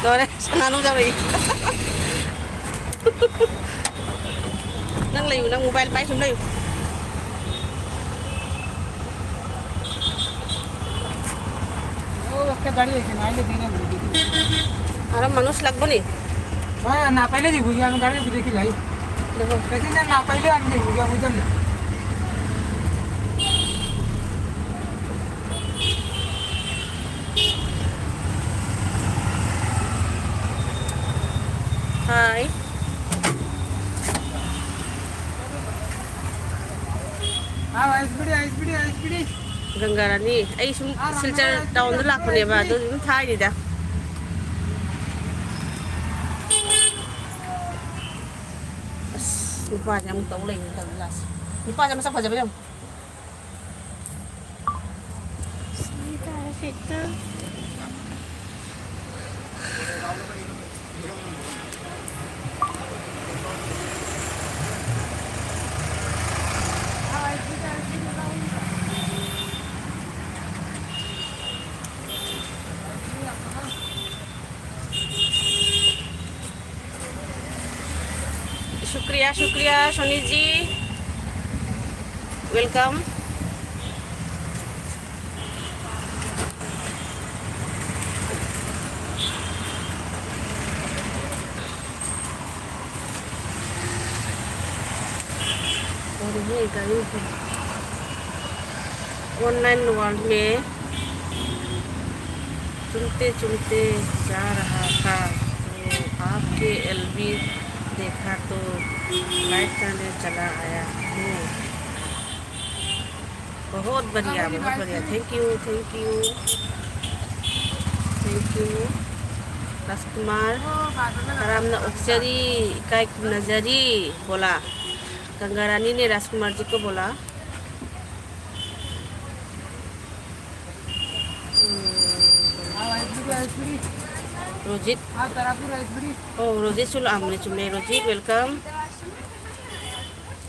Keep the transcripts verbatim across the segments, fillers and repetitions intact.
ꯂꯣꯏꯔꯦ, ꯁꯅꯥꯅꯨ ꯌꯧꯔꯛꯏ꯫ ꯅꯪ ꯂꯩꯌꯨ, ꯅꯪ mobile ꯄꯥꯏ ꯁꯨꯝ ꯂꯩꯌꯨ꯫ वो उसका गाड़ी लेके ना आएंगे, देने हम लोग। अरे मनुष्य लगबो नहीं। भाई, ना पहले जी भैया, हम गाड़ी भी देखी लाई। देखो। लेकिन ना पहले हम जी भैया, उधर ले। Hi. हाँ, ice puri, ice puri, ice puri. ꯒꯪꯒꯥ ꯔꯥꯅꯤ, ꯑꯩ ꯁꯨꯝ ꯁꯤꯜꯆꯔ ꯇꯥꯎꯟꯗ ꯂꯥꯛꯄꯅꯦꯕ, ꯑꯗꯨ ꯑꯗꯨꯝ ꯊꯥꯔꯤꯗ꯫ ꯑꯁ, ꯅꯨꯄꯥꯁꯦ ꯑꯃꯨꯛ ꯇꯧ ꯂꯩꯅꯦ, ꯇꯧꯔꯤ ꯂꯥꯁꯦ꯫ ꯅꯨꯄꯥꯁꯦ ꯃꯁꯛ ꯐꯖꯕ ꯌꯥꯝ꯫ शुक्रिया, शुक्रिया सोनी जी, welcome। और ये गाड़ी है। Online world में चुनते चुनते जा रहा था, तो आपके एलबी देखा, तो लाइक करने चला आया हूँ। बहुत बढ़िया, बहुत बढ़िया। Thank you, thank you, thank you। राजकुमार, ꯇꯔꯥꯝꯅ ꯑꯣꯛꯆꯔꯤ, ꯏꯀꯥꯏ ꯈꯨꯝꯅꯖꯔꯤ꯫ बोला, गंगा रानी ने राजकुमार जी को बोला। ꯎꯝ, ꯔꯣꯖꯤꯠ꯫ ꯑꯣ, ꯔꯣꯖꯤꯠꯁꯨ ꯂꯥꯛꯑꯝꯕꯅꯦ, ꯆꯨꯝꯃꯦ꯫ ꯔꯣꯖꯤꯠ, welcome꯫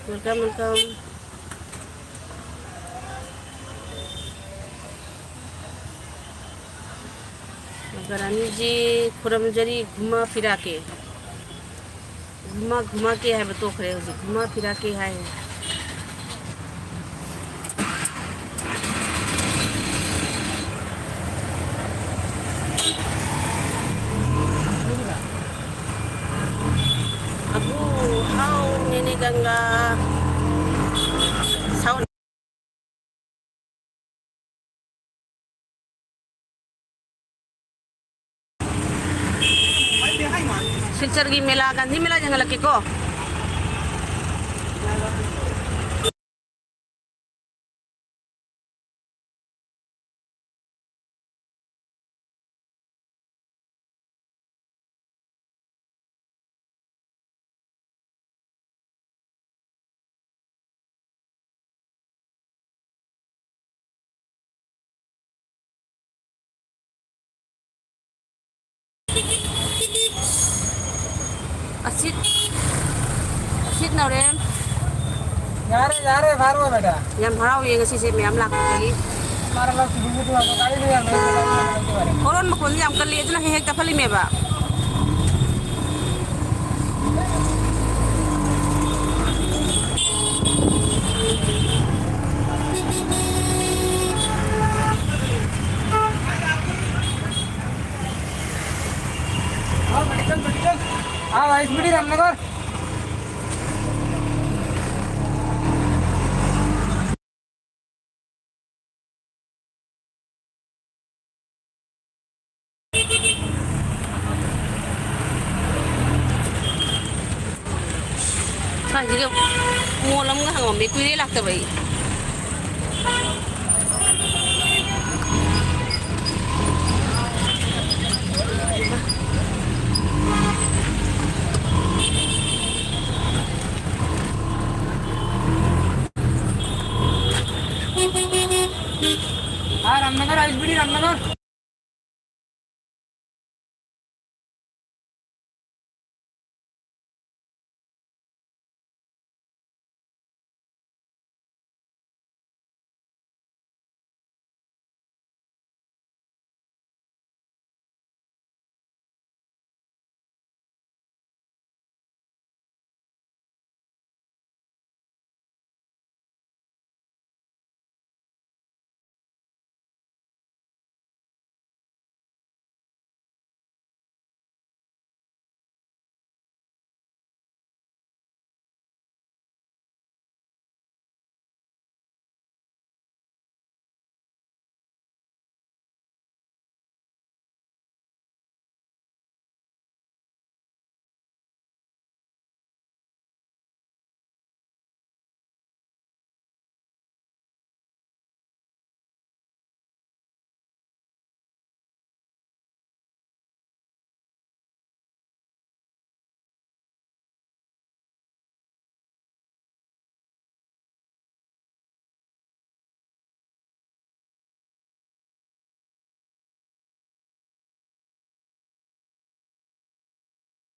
Welcome, welcome. ꯔꯥꯅꯤꯁꯤ ꯈꯨꯔꯨꯝꯖꯔꯤ, ꯘꯨꯃꯥ ꯐꯤꯔꯥꯀꯦ꯫ ꯘꯨꯃꯥ, ꯘꯨꯃꯥ ꯀꯦ ꯍꯥꯏꯕ ꯇꯣꯛꯈ꯭ꯔꯦ, ꯍꯧꯖꯤꯛ ꯘꯨꯃꯥ ꯐꯤꯔꯥꯀꯦ ꯍꯥꯏ꯫ ꯑꯕꯨ ꯍꯥꯎ, ꯅꯦꯅꯦ ꯒꯪꯒꯥ꯫ ꯁꯥꯎ꯫ ꯁꯤꯜꯆꯔꯒꯤ ꯃꯦꯂꯥ, ꯒꯥꯟꯙꯤ ꯃꯦꯂꯥ ꯌꯦꯡꯍꯜꯂꯛꯀꯦꯀꯣ꯫ ꯑꯁꯤꯠ, ꯑꯁꯤꯠ ꯅꯥꯎꯔꯦꯝ꯫ ꯌꯥꯔꯦ, ꯌꯥꯔꯦ, ꯐꯥꯔꯣ, ꯕꯦꯇꯥ꯫ ꯌꯥꯝ ꯍꯔꯥꯎꯋꯦ ꯉꯁꯤꯁꯦ ꯃꯌꯥꯝ ꯂꯥꯛꯄꯗꯒꯤ꯫ ꯃꯥꯔ ꯂꯥꯎ, ꯇꯨꯂꯨ, ꯇꯨꯂꯨ, ꯇꯨꯂꯨ, ꯇꯨꯂꯨ, ꯇꯨꯂꯨ꯫ ꯍꯣꯔꯣꯟ ꯃꯈꯣꯟꯁꯦ ꯌꯥꯝ ꯀꯜꯂꯤ, ꯑꯗꯨꯅ ꯍꯦꯛ ꯍꯦꯛ ꯇꯞꯍꯜꯂꯤꯃꯦꯕ꯫ हाँ, मेडिकल, मेडिकल। हाँ, भाई, स्पीडी रामनगर। ꯁ꯭ꯋꯥꯏꯁꯤꯒ ꯃꯣꯜ ꯑꯃꯒ ꯍꯥꯡꯉꯝꯃꯦ, ꯀꯨꯏꯔꯦ ꯂꯥꯛꯇꯕ ꯑꯩ꯫ हाँ, रामनगर, आइसबीडी रामनगर।